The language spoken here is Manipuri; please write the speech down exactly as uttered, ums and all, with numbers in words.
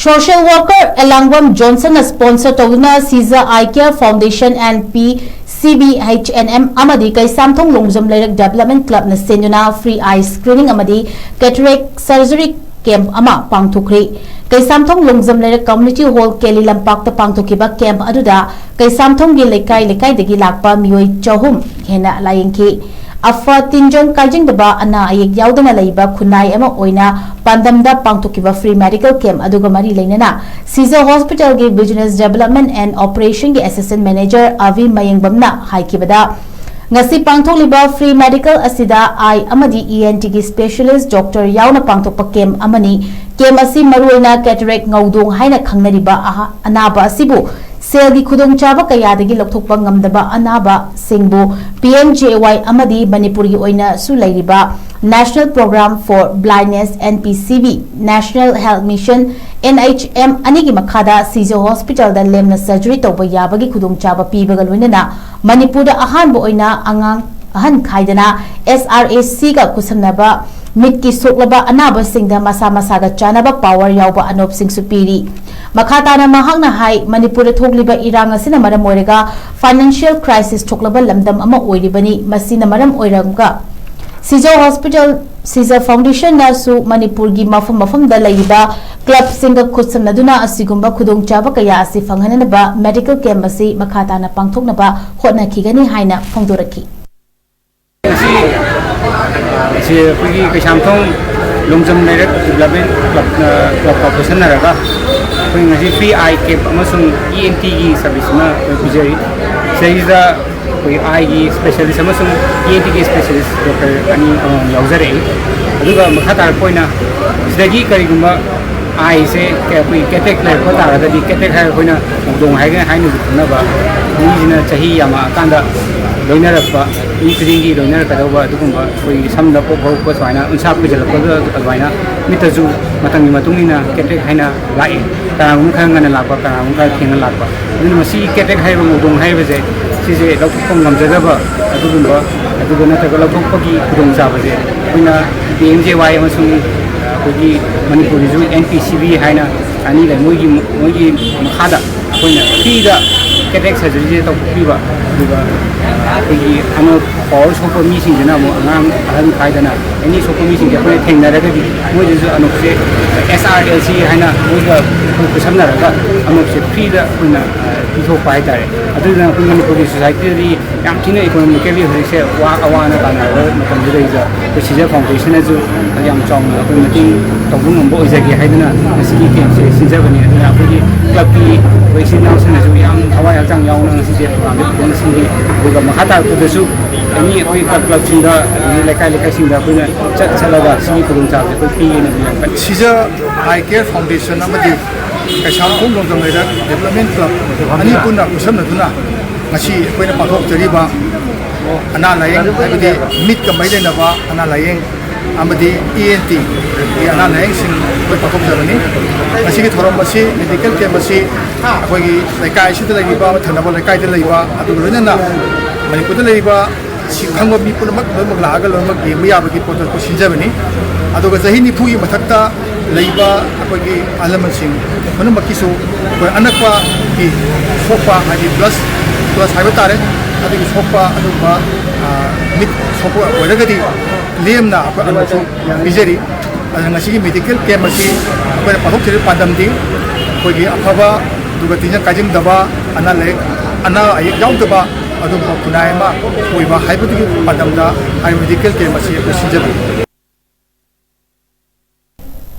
Social worker ꯑꯦꯂꯥꯡꯕꯝ ꯖꯣꯟꯁꯟꯅ sponsor ꯇꯧꯗꯨꯅ Caesar Eye Care Foundation and P C B H and M ꯑꯃꯗꯤ ꯀꯩꯁꯥꯝꯊꯣꯡ ꯂꯣꯡꯖꯝ ꯂꯩꯔꯛ Development Clubꯅ ꯁꯤꯟꯗꯨꯅ free eye screening ꯑꯃꯗꯤ cataract surgery camp ꯑꯃ ꯄꯥꯡꯊꯣꯛꯈ꯭ꯔꯦ꯫ ꯀꯩꯁꯥꯝꯊꯣꯡ ꯂꯣꯡꯖꯝ ꯂꯩꯔꯛ Community Hall ꯀꯦꯂꯤ ꯂꯝꯄꯥꯛꯇ ꯄꯥꯡꯊꯣꯛꯈꯤꯕ camp ꯑꯗꯨꯗ ꯀꯩꯁꯥꯝꯊꯣꯡꯒꯤ ꯂꯩꯀꯥꯏ ꯂꯩꯀꯥꯏꯗꯒꯤ ꯂꯥꯛꯄ ꯃꯤꯑꯣꯏ ꯆꯍꯨꯝ ꯍꯦꯟꯅ ꯂꯥꯌꯦꯡꯈꯤ꯫ ꯑꯐ ꯇꯤꯟꯖꯪ ꯀꯥꯏꯖꯪꯗꯕ, ꯑꯅꯥ ꯑꯌꯦꯛ ꯌꯥꯎꯗꯅ ꯂꯩꯕ ꯈꯨꯟꯅꯥꯏ ꯑꯃ ꯑꯣꯏꯅ ꯄꯥꯟꯗꯝꯗ ꯄꯥꯡꯊꯣꯛꯈꯤꯕ free medical camp ꯑꯗꯨꯒ ꯃꯔꯤ ꯂꯩꯅꯅ Caesar Hospitalꯒꯤ Business Development and Operationꯒꯤ Assistant Manager ꯑꯚꯤ ꯃꯌꯦꯡꯕꯝꯅ ꯍꯥꯏꯈꯤꯕꯗ, ꯉꯁꯤ ꯄꯥꯡꯊꯣꯛꯂꯤꯕ free medical ꯑꯁꯤꯗ eye ꯑꯃꯗꯤ E N Tꯒꯤ specialist doctor ꯌꯥꯎꯅ ꯄꯥꯡꯊꯣꯛꯄ camp ꯑꯃꯅꯤ꯫ Camp ꯑꯁꯤ ꯃꯔꯨꯑꯣꯏꯅ cataract ꯉꯧꯗꯣꯡ ꯍꯥꯏꯅ ꯈꯪꯅꯔꯤꯕ ꯑꯍ-, ꯑꯅꯥꯕ ꯑꯁꯤꯕꯨ ꯁꯦꯜꯒꯤ ꯈꯨꯗꯣꯡꯆꯥꯕ ꯀꯌꯥꯗꯒꯤ ꯂꯧꯊꯣꯛꯄ ꯉꯝꯗꯕ ꯑꯅꯥꯕꯁꯤꯡꯕꯨ P M J A Y ꯑꯃꯗꯤ ꯃꯅꯤꯄꯨꯔꯒꯤ ꯑꯣꯏꯅꯁꯨ ꯂꯩꯔꯤꯕ National Program for Blindness, N P C B, National Health Mission, N H M ꯑꯅꯤꯒꯤ ꯃꯈꯥꯗ Caesar Hospitalꯗ ꯂꯦꯝꯅ surgery ꯇꯧꯕ ꯌꯥꯕꯒꯤ ꯈꯨꯗꯣꯡꯆꯥꯕ ꯄꯤꯕꯒ ꯂꯣꯏꯅꯅ ꯃꯅꯤꯄꯨꯔꯗ ꯑꯍꯥꯟꯕ ꯑꯣꯏꯅ ꯑꯉꯥꯡ ꯑꯍꯟ ꯈꯥꯏꯗꯅ S R A Cꯒ ꯈꯨꯠꯁꯝꯅꯕ ꯃꯤꯠꯀꯤ ꯁꯣꯛꯂꯕ ꯑꯅꯥꯕꯁꯤꯡꯗ ꯃꯁꯥ ꯃꯁꯥꯒ ꯆꯥꯟꯅꯕ power ꯌꯥꯎꯕ ꯑꯅꯣꯞꯁꯤꯡꯁꯨ ꯄꯤꯔꯤ꯫ ꯃꯈꯥ ꯇꯥꯅ ꯃꯍꯥꯛꯅ ꯍꯥꯏ, ꯃꯅꯤꯄꯨꯔꯗ ꯊꯣꯛꯂꯤꯕ ꯏꯔꯥꯡ ꯑꯁꯤꯅ ꯃꯔꯝ ꯑꯣꯏꯔꯒ financial crisis ꯊꯣꯛꯂꯕ ꯂꯝꯗꯝ ꯑꯃ ꯑꯣꯏꯔꯤꯕꯅꯤ꯫ ꯃꯁꯤꯅ ꯃꯔꯝ ꯑꯣꯏꯔꯒ Caesar Hospital, Caesar Foundationꯅꯁꯨ ꯃꯅꯤꯄꯨꯔꯒꯤ ꯃꯐꯝ ꯃꯐꯝꯗ ꯂꯩꯔꯤꯕ clubꯁꯤꯡꯒ ꯈꯨꯠꯁꯝꯅꯗꯨꯅ ꯑꯁꯤꯒꯨꯝꯕ ꯈꯨꯗꯣꯡꯆꯥꯕ ꯀꯌꯥ ꯑꯁꯤ ꯐꯪꯍꯟꯅꯕ medical camp ꯑꯁꯤ ꯃꯈꯥ ꯇꯥꯅ ꯄꯥꯡꯊꯣꯛꯅꯕ ꯍꯣꯠꯅꯈꯤꯒꯅꯤ ꯍꯥꯏꯅ ꯐꯣꯡꯗꯣꯔꯛꯈꯤ꯫ ꯉꯁꯤ, ꯑ, ꯁꯤ ꯑꯩꯈꯣꯏꯒꯤ ꯀꯩꯁꯥꯝꯊꯣꯡ ꯂꯣꯡꯖꯝ ꯂꯩꯔꯛ Development Club, ꯑ, Clubꯀ ꯈꯨꯠꯁꯝꯅꯔꯒ ꯑꯩꯈꯣꯏ ꯉꯁꯤ free eye camp ꯑꯃꯁꯨꯡ E N Tꯒꯤ service ꯑꯃ ꯑꯩꯈꯣꯏ ꯄꯤꯖꯔꯤ꯫ ꯁꯤꯗꯩꯁꯤꯗ ꯑꯩꯈꯣꯏ eyeꯒꯤ specialist ꯑꯃꯁꯨꯡ E N Tꯒꯤ specialist doctor ꯑꯅꯤ ꯑꯃꯃꯝ ꯌꯥꯎꯖꯔꯛꯏ꯫ ꯑꯗꯨꯒ ꯃꯈꯥ ꯇꯥꯔꯛꯄ ꯑꯣꯏꯅ ꯁꯤꯗꯒꯤ ꯀꯔꯤꯒꯨꯝꯕ eyeꯁꯦ ꯀ-, ꯑꯩꯈꯣꯏ cataract ꯂꯩꯔꯛꯄ ꯇꯥꯔꯒꯗꯤ, cataract ꯍꯥꯏꯔꯒ ꯑꯩꯈꯣꯏꯅ ꯉꯧꯗꯣꯡ ꯍꯥꯏꯒ-, ꯍꯥꯏꯅꯁꯨ ꯈꯪꯅꯕ, ꯃꯤꯁꯤꯅ ꯆꯍꯤ ꯌꯥꯝꯃꯛꯑꯀꯥꯟꯗ ꯂꯣꯏꯅꯔꯛꯄ, ꯃꯤ ꯈꯨꯗꯤꯡꯒꯤ ꯂꯣꯏꯅꯔꯛꯀꯗꯧꯕ ꯑꯗꯨꯒꯨꯝꯕ ꯑꯩꯈꯣꯏꯒꯤ ꯁꯝꯗ ꯄꯣꯛ ꯍꯧꯔꯛꯄ ꯁꯨꯃꯥꯏꯅ ꯎꯟꯁꯥ ꯈꯣꯏꯖꯤꯜꯂꯛꯄꯗ ꯑꯗꯨꯃꯥꯏꯅ ꯃꯤꯠꯇꯁꯨ ꯃꯇꯝꯒꯤ ꯃꯇꯨꯡ ꯏꯟꯅ cataract ꯍꯥꯏꯅ ꯂꯥꯛꯏ꯫ ꯀꯅꯥꯒꯨꯝꯕ ꯈꯔ ꯉꯟꯅ ꯂꯥꯛꯄ, ꯀꯅꯥꯒꯨꯝꯕ ꯈꯔ ꯊꯦꯡꯅ ꯂꯥꯛꯄ꯫ ꯑꯗꯨꯅ ꯃꯁꯤ cataract ꯍꯥꯏꯔꯤꯕ ꯉꯧꯗꯣꯡ ꯍꯥꯏꯔꯤꯕꯁꯦ, ꯁꯤꯁꯦ ꯂꯧꯊꯣꯛꯄ ꯉꯝꯖꯗꯕ ꯑꯗꯨꯒꯨꯝꯕ, ꯑꯗꯨꯒ ꯅꯠꯇ꯭ꯔꯒ ꯂꯧꯊꯣꯛꯄꯒꯤ ꯈꯨꯗꯣꯡꯆꯥꯕꯁꯦ ꯑꯩꯈꯣꯏꯅ P M J A Y ꯑꯃꯁꯨꯡ ꯑꯩꯈꯣꯏꯒꯤ ꯃꯅꯤꯄꯨꯔꯒꯤꯁꯨ N P C B ꯍꯥꯏꯅ ꯑꯅꯤ ꯂꯩ꯫ ꯃꯣꯏꯒꯤ ꯃꯣꯏꯒꯤ ꯃꯈꯥꯗ ꯑꯩꯈꯣꯏꯅ ꯐ꯭ꯔꯤꯗ ꯀꯦꯇꯔꯦꯛ ꯁꯔꯖꯔꯤꯁꯦ ꯇꯧꯊꯣꯛꯄꯤꯕ꯫ ꯑꯗꯨꯒ ꯑꯩꯈꯣꯏꯒꯤ ꯑꯅꯣꯛ ꯄꯋꯥꯔ ꯁꯣꯛꯄ ꯃꯤꯁꯤꯡꯁꯤꯅ ꯑꯃꯨꯛ ꯑꯉꯥꯡ ꯑꯍꯟ ꯈꯥꯏꯗꯅ ꯑꯦꯅꯤ ꯁꯣꯛꯄ ꯃꯤꯁꯤꯡꯁꯦ ꯑꯩꯈꯣꯏꯅ ꯊꯦꯡꯅꯔꯒꯗꯤ ꯃꯣꯏꯗꯁꯨ ꯑꯅꯣꯛꯁꯦ, ꯑꯦꯁ ꯑꯥꯔ ꯑꯦꯜ ꯁꯤ ꯍꯥꯏꯅ ꯃꯣꯏꯒ ꯑꯩꯈꯣꯏ ꯈꯨꯠꯁꯝꯅꯔꯒ ꯑꯅꯣꯛꯁꯦ ꯐ꯭ꯔꯤꯗ ꯑꯩꯈꯣꯏꯅ ꯄꯤꯊꯣꯛꯄ ꯍꯥꯏꯇꯥꯔꯦ꯫ ꯑꯗꯨꯗꯨꯅ ꯑꯩꯈꯣꯏ ꯃꯅꯤꯄꯨꯔꯒꯤ ꯁꯣꯁꯥꯏꯇꯤꯗꯗꯤ ꯌꯥꯝ ꯊꯤꯅ ꯏꯀꯣꯅꯣꯃꯤꯀꯦꯜꯂꯤ ꯍꯧꯖꯤꯛꯁꯦ ꯋꯥ ꯑꯋꯥꯅ ꯇꯥꯟꯅꯔꯕ ꯃꯇꯝꯁꯤꯗꯩꯗ ꯑꯩꯈꯣꯏ ꯁꯤꯖꯔ ꯐꯥꯎꯟꯗꯦꯁꯟꯅꯁꯨ ꯌꯥꯝ ꯆꯥꯎꯅ ꯑꯩꯈꯣꯏ ꯃꯇꯦꯡ ꯇꯧꯕ ꯉꯝꯕ ꯑꯣꯏꯖꯒꯦ ꯍꯥꯏꯗꯅ ꯉꯁꯤꯒꯤ ꯀꯦꯝꯁꯦ ꯁꯤꯟꯖꯕꯅꯤ꯫ ꯑꯗꯨꯅ ꯑꯩꯈꯣꯏꯒꯤ ꯀ꯭ꯂꯕꯀꯤ ꯑꯩꯈꯣꯏ ꯏꯆꯤꯟ ꯏꯅꯥꯎꯁꯤꯡꯅꯁꯨ ꯌꯥꯝ ꯊꯋꯥꯏ ꯍꯛꯆꯥꯡ ꯌꯥꯎꯅ ꯉꯁꯤꯁꯦ ꯄ꯭ꯔꯣꯒ꯭ꯔꯥꯝꯁꯦ ꯐꯖꯅ ꯁꯤꯟꯕꯤ꯫ ꯑꯗꯨꯒ ꯃꯈꯥ ꯇꯥꯔꯛꯄꯗꯁꯨ ꯑꯦꯅꯤ ꯑꯩꯈꯣꯏ ꯀ꯭ꯂꯕ ꯀ꯭ꯂꯕꯁꯤꯡꯗ ꯑꯗꯒꯤ ꯂꯩꯀꯥꯏ ꯂꯩꯀꯥꯏꯁꯤꯡꯗ ꯑꯩꯈꯣꯏꯅ ꯆꯠ ꯆꯠꯂꯒ ꯁꯤꯒꯤ ꯈꯨꯗꯣꯡꯆꯥꯕꯁꯦ ꯑꯩꯈꯣꯏ ꯄꯤꯒꯦꯅ ꯌꯥꯝ ꯀꯟꯅ ꯁꯤꯖ ꯑꯥꯏ ꯀꯦꯌꯔ ꯐꯥꯎꯟꯗꯦꯁꯟ ꯑꯃꯗꯤ ꯀꯩꯁꯥꯝꯊꯣꯡ ꯂꯣꯡꯖꯝ ꯂꯩꯔꯛ ꯗꯦꯕꯂꯞꯃꯦꯟ ꯀ꯭ꯂꯕ ꯑꯅꯤ ꯄꯨꯟꯅ ꯈꯨꯠꯁꯝꯅꯗꯨꯅ ꯉꯁꯤ ꯑꯩꯈꯣꯏꯅ ꯄꯥꯡꯊꯣꯛꯆꯔꯤꯕ ꯑꯅꯥ ꯂꯥꯏꯌꯦꯡ, ꯍꯥꯏꯕꯗꯤ ꯃꯤꯠꯀ ꯃꯔꯤ ꯂꯩꯅꯕ ꯑꯅꯥ ꯂꯥꯏꯌꯦꯡ ꯑꯃꯗꯤ ꯏ ꯑꯦꯟ ꯇꯤꯒꯤ ꯑꯅꯥ ꯂꯥꯏꯌꯦꯡꯁꯤꯡ ꯑꯩꯈꯣꯏ ꯄꯥꯡꯊꯣꯛꯆꯕꯅꯤ꯫ ꯉꯁꯤꯒꯤ ꯊꯧꯔꯝ ꯑꯁꯤ, ꯃꯦꯗꯤꯀꯦꯜ ꯀꯦꯝꯞ ꯑꯁꯤ ꯑꯩꯈꯣꯏꯒꯤ ꯂꯩꯀꯥꯏ ꯑꯁꯤꯗ ꯂꯩꯔꯤꯕ, ꯊꯪꯅꯕ ꯂꯩꯀꯥꯏꯗ ꯂꯩꯕ, ꯑꯗꯨꯒ ꯂꯣꯏꯅꯅ ꯃꯅꯤꯄꯨꯔꯗ ꯂꯩꯔꯤꯕ ꯁꯤ ꯈꯪꯕ ꯃꯤ ꯄꯨꯝꯅꯃꯛ ꯂꯣꯏꯅꯃꯛ ꯂꯥꯛꯑꯒ ꯂꯣꯏꯅꯃꯛ ꯌꯦꯡꯕ ꯌꯥꯕꯒꯤ ꯄꯣꯠꯇꯣ ꯑꯩꯈꯣꯏ ꯁꯤꯟꯖꯕꯅꯤ꯫ ꯑꯗꯨꯒ ꯆꯍꯤ ꯅꯤꯐꯨꯒꯤ ꯃꯊꯛꯇ ꯂꯩꯕ ꯑꯩꯈꯣꯏꯒꯤ ꯑꯍꯜ ꯂꯃꯟꯁꯤꯡ ꯄꯨꯝꯅꯃꯛꯀꯤꯁꯨ ꯑꯩꯈꯣꯏ ꯑꯅꯛꯄꯒꯤ ꯁꯣꯛꯄ, ꯍꯥꯏꯗꯤ ꯄ꯭ꯂꯁ, ꯄ꯭ꯂꯁ ꯍꯥꯏꯕ ꯇꯥꯔꯦ, ꯑꯗꯨꯒꯤ ꯁꯣꯛꯄ ꯑꯗꯨꯒꯨꯝꯕ, ꯑ, ꯃꯤꯠ ꯁꯣꯛꯄ ꯑꯣꯏꯔꯒꯗꯤ ꯂꯦꯝꯅ ꯑꯩꯈꯣꯏ ꯑꯅꯣꯛꯁꯨ ꯄꯤꯖꯔꯤ꯫ ꯑꯗꯨꯅ ꯉꯁꯤꯒꯤ ꯃꯦꯗꯤꯀꯦꯜ ꯀꯦꯝꯞ ꯑꯁꯤ ꯑꯩꯈꯣꯏꯅ ꯄꯥꯡꯊꯣꯛꯆꯔꯤꯕ ꯄꯥꯟꯗꯝꯗꯤ ꯑꯩꯈꯣꯏꯒꯤ ꯑꯐꯕ, ꯑꯗꯨꯒ ꯇꯤꯟꯖꯪ ꯀꯥꯏꯖꯪꯗꯕ, ꯑꯅꯥ ꯂꯥꯏꯌꯦꯡ, ꯑꯅꯥ ꯑꯌꯦꯛ ꯌꯥꯎꯗꯕ ꯑꯗꯨꯒꯨꯝꯕ ꯈꯨꯟꯅꯥꯏ ꯑꯃ ꯑꯣꯏꯕ ꯍꯥꯏꯕꯗꯨꯒꯤ ꯄꯥꯟꯗꯝꯗ ꯍꯥꯏꯔꯤꯕ ꯃꯦꯗꯤꯀꯦꯜ ꯀꯦꯝꯞ ꯑꯁꯤ ꯑꯩꯈꯣꯏ ꯁꯤꯟꯖꯕꯅꯤ꯫